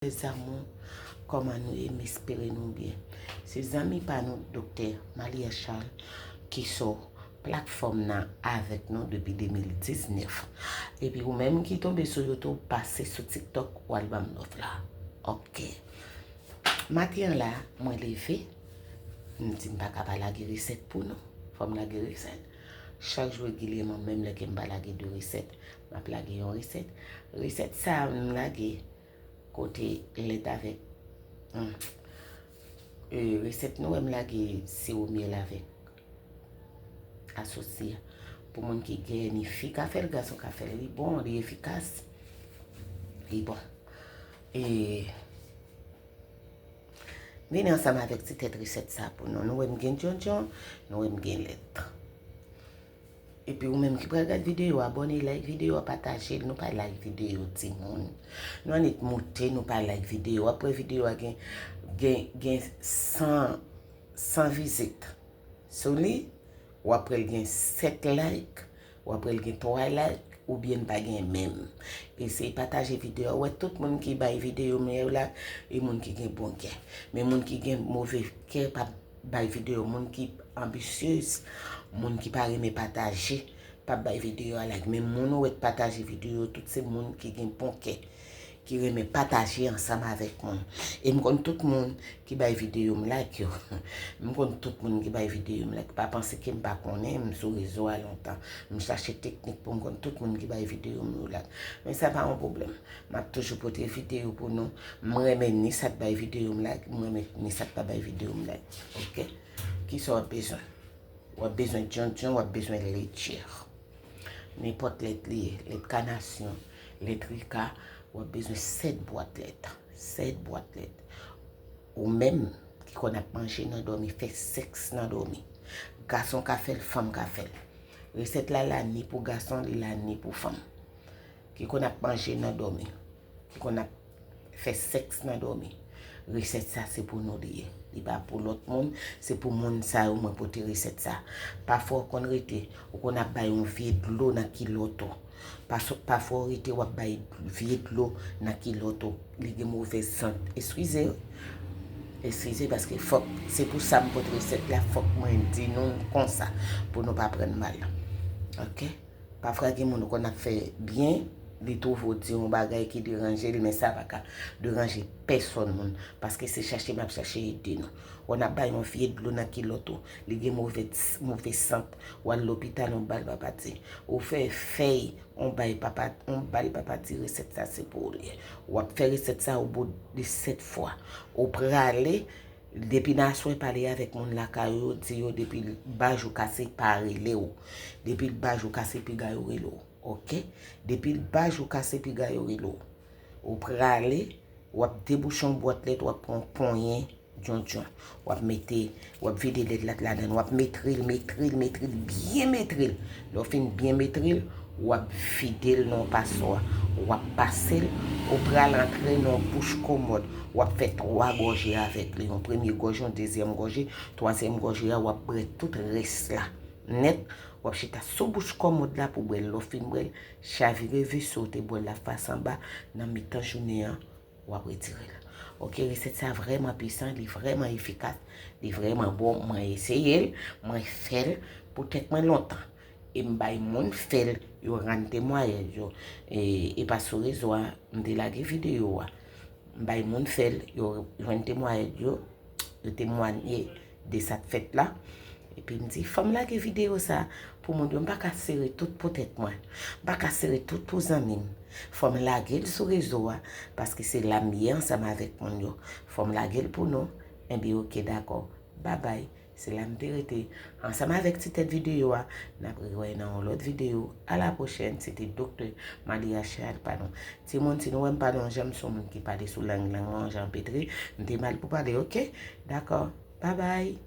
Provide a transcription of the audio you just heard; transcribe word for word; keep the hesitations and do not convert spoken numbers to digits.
Mes amours, kòman nou ye? M espere nou byen. Se zanmi pa nou, Doktè Malia Charles, ki sou platfòm nan avèk nou depi de mil diznèf. Epi ou menm ki tonbe sou YouTube, pase sou TikTok, w al ban m love la. Ok. Maten an la, mwen leve, m di m pa ka pa lage resèt pou nou. Fò m lage resèt. Chak jou regilyèman, menm lè ke m pa lage de resèt, m ap lage yon resèt. Resèt sa a, m lage kote lèt avèk, hmm, e, resèt nou wè m lage siwo myèl avèk asosye. Pou moun ki gen ni fi ka fè l, gason ka fè l, li bon, li efikas, li bon. E vini ansanm avèk ti tèt resèt sa pou nou. Nou wè m gen djondjon, nou wè m gen lèt. Epi ou menm ki pral gad videyo, abòne, like videyo a, pataje l. Nou pa like videyo timoun. Nou annik moute, nou pa like videyo. W ap wè videyo a gen, gen, gen san, san vizit sou li. W ap wè l gen sèt like, w ap wè l gen twa like, oubyen l pa gen menm. Eseye pataje videyo a. Ou wè tout moun ki bay videyo m yo la, e moun ki gen bon kè. Men moun ki gen move kè p ap bay videyo, moun ki anbisyez, moun ki pa renmen pataje, p ap bay videyo a like. Men moun ou wè k pataje videyo, tout se moun ki gen bon kè, ki renmen pataje ansanm avèk moun. E m konn tout moun ki bay videyo m like yo. M konn tout moun ki bay videyo m like. Pa panse ke m pa konnen, m sou rezo a lontan. M chache teknik pou m konn tout moun ki bay videyo m yo like. Men sa pa yon pwoblèm. M ap toujou pote videyo pou nou. M renmen ni sa k bay videyo m like, m renmen ni sa k pa bay videyo m like. Ok? Kisa w ap bezwen? W ap bezwen djondjon, w ap bezwen letchè. Nenpòt lèt li ye, lèt kanasyon, lèt rika, w ap bezwen sèt bwat lèt. Sèt bwat lèt. Ou menm ki konn ap manje nan dòmi, fè sèks nan dòmi. Gason ka fè l, fanm ka fè l. Resèt la la ni pou gason, li la ni pou fanm. Ki konn ap manje nan dòmi, ki konn ap fè sèks nan dòmi. Resèt sa se pou nou li ye. Li pa pou lòt moun, se pou moun sa yo mwen pote resèt sa. Pafwa w konn rete, ou konn ap bay yon vye dlo nan kilòt ou. Pas-, pafwa w rete w ap bay vye dlo nan kilòt ou. Li gen movèz sant. Eskize, eskize paske fòk, se pou sa m pote resèt la, fòk mwen di nou konsa, pou nou pa pran mal. Ok? Pafwa gen moun ou konn ap fè byen, li twouve w di yon bagay ki deranje l, men sa pa ka deranje pèsòn moun, paske se chache m ap chache ede nou. Ou konn ap bay yon vye dlo nan kilòt ou, li gen move, move sant, w al lopital, yon bal pa pati. Ou fè fèy, yon bay pa pa, yon bal pa pati, resèt sa se pou ou li ye. W ap fè resèt sa o bout de sèt fwa. Ou prale, depi nan aswè pale avèk moun lakay ou, di yo depi bajou kase pa rele w. Depi bajou kase piga yo rele w. Ok? Depi bajou kase piga yo rele w. Ou prale, w ap debouche yon bwat lèt, w ap pran yon ponyen djondjon. W ap mete, w ap vide lèt la ladan, w ap metre l, metre l, metre l, byen metre l. Lè w fin byen metre l, w ap vide l nan yon paswa. W ap pase l, ou pral antre nan yon bouch komòd. W ap fè twa gòje avèk li. Yon premye gòje, yon dezyèm gòje, twazyèm gòje a, w ap bwè tout rès la. Nèt, w ap chita sou bouch kòmòd la pou bwè l. Lè w fin bwè l, chavire veso w te bwè l la fas anba nan mitan jounen an, w ap retire l. Ok, resèt sa vrèman pwisan, li vrèman efikas, li vrèman bon. Mwen eseye l, mwen fè l pou tèt mwen lontan. E m bay moun fè l, yo rann temwayaj yo. E, e pa sou rezo a, m te lage videyo a. M bay moun fè l, yo jwenn temwayaj yo, yo temwanye de sa k fèt la. Epi m di, fò m lage videyo sa pou moun yo, m pa ka sere tout pou tèt mwen. M pa ka sere tout pou zanmi m. Fò m lage l sou rezo a, paske se la m ye ansanm avèk moun yo. Fò m lage l pou nou. Enben, ok, dakò. Babay. Se la m te rete ansanm avèk ti tèt videyo a. N ap rewè nan yon lòt videyo. A la pwochèn, se te Doktè Malia Charles pa nou. Timoun, si nou wè m pa nan yon janm, se yon moun ki pale sou lang, lang mwen yon jan petre, m te mal pou pale, ok? Dakò. Babay.